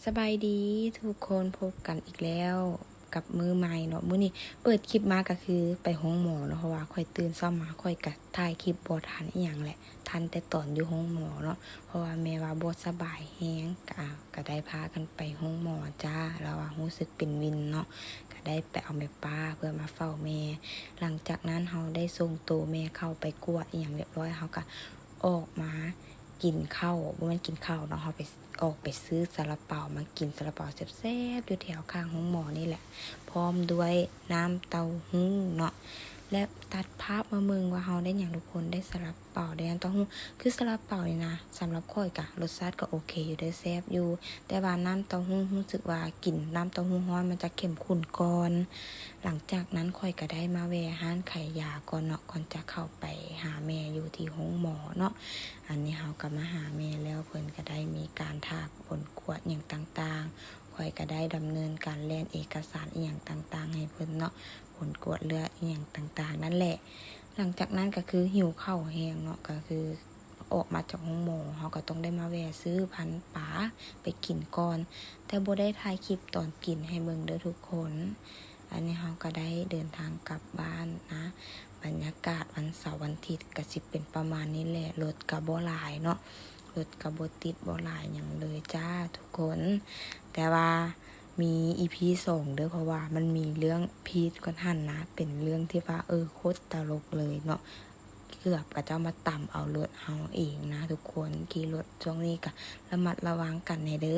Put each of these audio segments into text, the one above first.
ສະບາຍດີທຸກຄົນ, ພົບກັນອີກແລ້ວກັບມື້ໃໝ່ເນາະ. ມື້ນີ້ເປີດຄລິບມາກໍຄືໄປໂຮງໝໍເນາະ, ເພາະວ່າຂ້ອຍຕື່ນເຊົ້າມາ ຂ້ອຍກໍຖ່າຍຄລິບບໍ່ທັນອີ່ຫຍັງແຫຼະ, ທັນແຕ່ຕອນຢູ່ໂຮງໝໍເນາະ, ເພາະວ່າແມ່ວ່າບໍ່ສະບາຍແຮງ, ກໍ ກໍໄດ້ພາກັນໄປໂຮງໝໍຈ້າ. ລາວວ່າຮູ້ສຶກເປັນວິນເນາະ, ກໍໄດ້ໄປເອົາແມ່ປ້າເພື່ອມາເຝົ້າແມ່. ຫຼັງຈາກນັ້ນເຮົາໄດ້ສົ່ງໂຕແມ່ເຂົ້າໄປກວດອີ່ຫຍັງຮຽບຮ້ອຍ, ເຮົາກໍອອກມາກິນເຂົ້າ, ບໍ່ແມ່ນກິນເຂົ້າເນາະ, ເຮົາໄປ ອອກໄປຊື້ຊາລາເປົາມາກິນ, ຊາລາເປົາແຊບໆ ຢູ່ແຖວຂ້າງໂຮງໝໍນີ້ແຫຼະ, ພ້ອມດ້ວຍນ້ຳເຕົ້າຫູ້ເນາະ. ແລະ ຕັດພາບມາເບິ່ງວ່າເຮົາໄດ້ຫຍັງທຸກຄົນ, ໄດ້ຊາລາເປົາ, ໄດ້ນ້ຳເຕົ້າຫູ້. ຄືຊາລາເປົານີ້ນະ, ສຳລັບຂ້ອຍກະລົດຊາດກໍໂອເຄຢູ່ເດີ, ແຊບຢູ່, ແຕ່ວ່ານ້ຳເຕົ້າຫູ້ ຮູ້ສຶກວ່າກິນນ້ຳເຕົ້າຫູ້ຮ້ອນມັນຈະເຂັ້ມຂຸ້ນກ່ອນ. ຫຼັງຈາກນັ້ນຂ້ອຍກໍໄດ້ມາແວ່ຮ້ານຂາຍຢາກ່ອນເນາະ, ກ່ອນຈະເຂົ້າໄປຫາແມ່ຢູ່ທີ່ໂຮງໝໍເນາະ. ອັນນີ້ເຮົາກໍມາຫາແມ່ແລ້ວ, ເພິ່ນກໍໄດ້ມີການຖ້າຜົນກວດຫຍັງຕ່າງໆ, ຂ້ອຍກໍໄດ້ດຳເນີນການແລ່ນເອກະສານອີ່ຫຍັງຕ່າງໆໃຫ້ເພິ່ນເນາະ, ຜົນກວດເລືອດອີ່ຫຍັງຕ່າງໆນັ້ນແຫຼະ. ຫຼັງຈາກນັ້ນກໍຄືຫິວເຂົ້າແຮງເນາະ, ກໍຄືອອກມາຈາກໂຮງໝໍ ເຮົາກໍຕ້ອງໄດ້ມາແວ່ຊື້ພັນປາໄປກິນກ່ອນ, ແຕ່ບໍ່ໄດ້ຖ່າຍຄລິບຕອນກິນໃຫ້ເບິ່ງເດີທຸກຄົນ. ອັນນີ້ເຮົາກໍໄດ້ເດີນທາງກັບບ້ານນະ. ບັນຍາກາດວັນເສົາວັນອາທິດກໍຊິເປັນປະມານນີ້ແຫຼະ, ລົດກໍບໍ່ຫຼາຍເນາະ, ລົດກໍບໍ່ຕິດບໍ່ຫຼາຍຫຍັງເລີຍຈ້າທຸກຄົນ. ແຕ່ວ່າມີອີພີສອງເດີ, ເພາະວ່າມັນມີເລື່ອງພີດກ່ອນຫັ້ນນະ, ເປັນເລື່ອງທີ່ວ່າ ເອີ ໂຄດຕະຫຼົກເລີຍເນາະ, ເກືອບເຂົາເຈົ້າມາຕຳເອົາລົດເຮົາເອງນະທຸກຄົນ. ຂີ່ລົດຊ່ວງນີ້ກໍລະມັດລະວັງກັນແດ່ເດີ.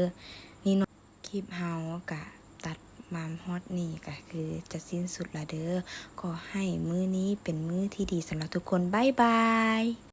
ນີ້ເນາະ ຄລິບເຮົາກະຕັດມາຮອດນີ້ ກະຄືຈະສິ້ນສຸດລະເດີ. ຂໍໃຫ້ມື້ນີ້ເປັນມື້ທີ່ດີສຳລັບທຸກຄົນ. ບາຍບາຍ.